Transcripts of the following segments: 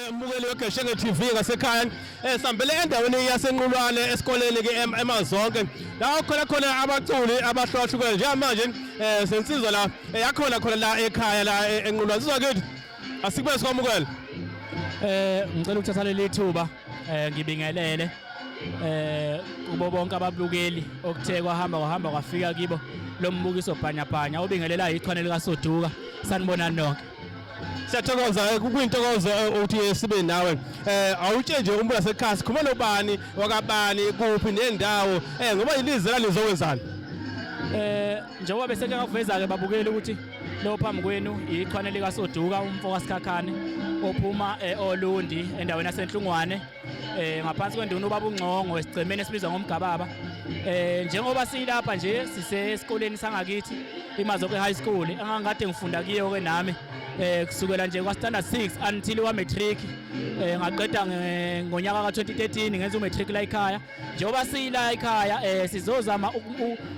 Sibingelele umbukeli weGeshenge TV ngasekhaya. Sihambele endaweni yaseNqulwane esikoleni ke eMazonke. La khona khona abaculi abahlukahlukene njengamanje sensizwa la yakhona khona la ekhaya la eNqulwane. Sizwa kithi asikube sikwamukela. Ngicela ukuthatha leli thuba ngibingelele kubo bonke ababukeli okuthe kwahamba kwahamba kwafika kibo lo mbukiso bhanyabhanya obingelela ichwane likaSoduka. Sanibonani nonke. Siyathokoza, kuyintokozo ukuthi sibe nawe. Awutshe nje umuntu wasekhaya, sikhuluma nobani wakabani, kuphi nendawo, ngoba ilizela lizokwenzani? Njengoba bese ngakuveza ke babukeli ukuthi lo phambi kwenu ichwane likaSoduka, umfo kaSikhakhane ophuma Olundi endaweni yaseNhlungwane, ngaphansi kwenduna ubaba uNgcongo, esigcemeni esibizwa ngoMgababa. Njengoba silapha nje sisesikoleni sangakithi iMazonke High School engangikade ngifunda kiyo ke nami kusukela nje kwa standard 6 until wa matric. Ngaqeda ngonyaka ka 2013, ngenza umatric la ekhaya. Njengoba sila ekhaya sizozama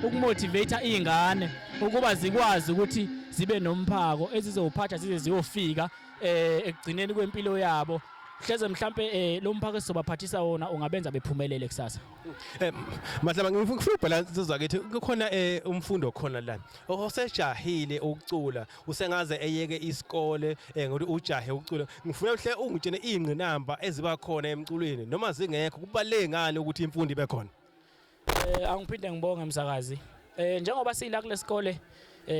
ukumotivate izingane ukuba zikwazi ukuthi zibe nomphako ezizowuphatha zize ziyofika ekugcineni kwempilo yabo. Hleze mhlambe lo mphako esizobaphathisa wona ungabenza bephumelele kusasa. Mahlaba, ngifuna ukubhala insizwa kithi, kukhona umfundo khona la osejahile ukucula, usengaze eyeke isikole ngokuthi ujahe ukucula. Ngifuna mhle ungitshene ingqinamba eziba khona emculweni noma zingekho, kubaluleke ngani ukuthi imfundo ibe khona? Angiphinde ngibonge msakazi. Njengoba sila kulesikole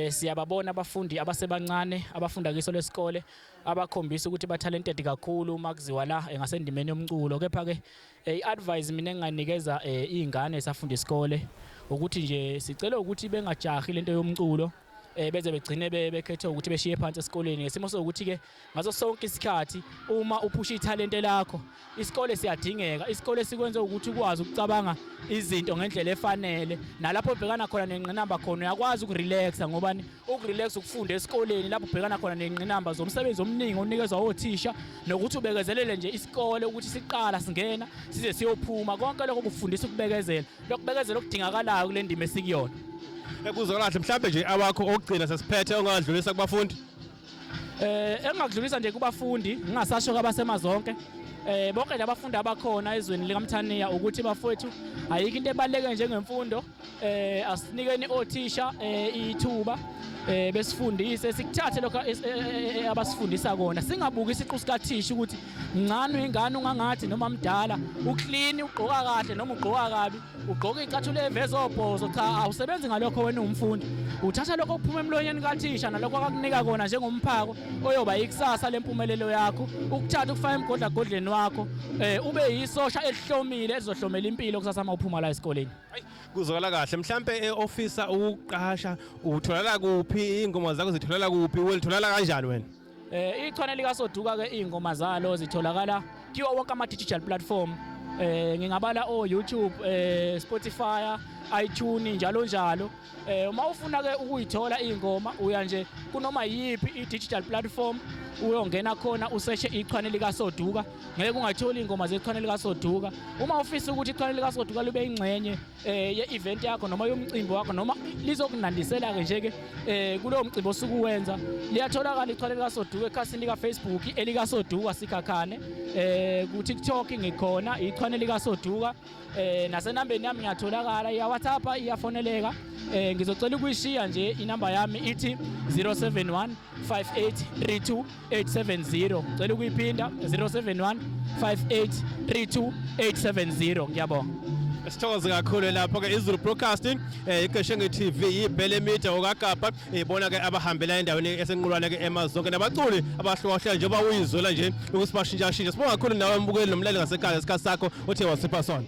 siyababona abafundi abasebancane abafunda kiso lesikole abakhombisa ukuthi ba talented kakhulu uma kuziwa la ngasendimeni yomculo. Kepha ke i-advice mina enginganikeza izingane esafunda isikole ukuthi nje sicela ukuthi bengajahi lento yomculo, beze begcine bekhethe ukuthi beshiye phansi esikoleni, ngesimo sokuthi ke ngaso sonke isikhathi uma uphusha ithalente lakho isikole siyadingeka. Isikole sikwenza ukuthi ukwazi ukucabanga izinto ngendlela efanele, nalapho ubhekana khona nengqinamba khona uyakwazi ukurelaxa, ngoba ukurelax ukufunda esikoleni lapho ubhekana khona nengqinamba zomsebenzi omningi onikezwa othisha, nokuthi ubekezelele nje isikole ukuthi siqala singena size siyophuma. Konke lokho kufundisa ukubekezela, lokubekezela okudingakalayo kule ndima esikuyona. Ekuzwakala kahle. Mhlawumbe nje awakho okugcina sesiphethe ongadlulisa kubafundi. Engingakudlulisa nje kubafundi, ngingasasho kwabaseMazonke, bonke nje abafundi abakhona ezweni likaMthaniya, ukuthi bafowethu ayikho into ebaluleke njengemfundo. Asinikeni othisha ithuba besifundise, sikuthathe lokho abasifundisa kona, singabuki isiqu sikathisha ukuthi mncane ingane ungangathi noma mdala, uclean, ugqoka kahle noma ugqoka kabi, ugqoka icathulo eveza obhozo. Cha, awusebenzi ngalokho wena uwumfundi. Uthatha lokho okuphuma emlonyeni kathisha nalokho akakunika kona njengomphako oyoba ikusasa lempumelelo yakho, ukuthatha ukufaka emgodlagodleni wakho, ube yisosha elihlomile elizohlomela impilo kusasa uma uphuma la esikoleni. Kuzwakala kahle. Mhlambe e-ofisa ukuqasha, utholakala kuphi? Ingoma zakho zitholakala kuphi? Welitholakala kanjani wena? Ichwane likaSoduka ke ingoma zalo zitholakala kiwo wonke ama digital platform. Ngingabala o YouTube, Spotify, iTunes, njalo njalo. Uma ufuna ke ukuyithola ingoma uya nje kunoma yiphi i digital platform, uyongena khona useshe ichwane likaSoduka, ngeke ungatholi ingoma zechwane likaSoduka. Uma ufisa ukuthi ichwane likaSoduka libe ingxenye ye-event yakho noma yomcimbi wakho noma lizokunandisela ke nje ke kulowo mcimbi osuke uwenza, liyatholakala ichwane likaSoduka ekhasini lika Facebook elikaSoduka Sikhakhane, ku TikTok ngikhona ichwane likaSoduka, nasenambeni yami ngiyatholakala, iya WhatsApp, iyafoneleka. Ngizocela ukuyishiya nje inamba yami, ithi 071 5832 870. Cela ukuyiphinda, 071 5832 870. Ngiyabonga. Sithokoze kakhulu lapho ke iZulu Broadcasting, iGeshenge TV, iBhele Media okagabha ibona ke abahambela endaweni esenqulwane ke eMazonke nabaculi abahlukahlukene, njengoba uyizwela nje ukuthi bashintsha shintsha. Sibonga kakhulu nawe mbukeli nomlaleli ngasekhaya, isikhathi sakho othe wasipha sona.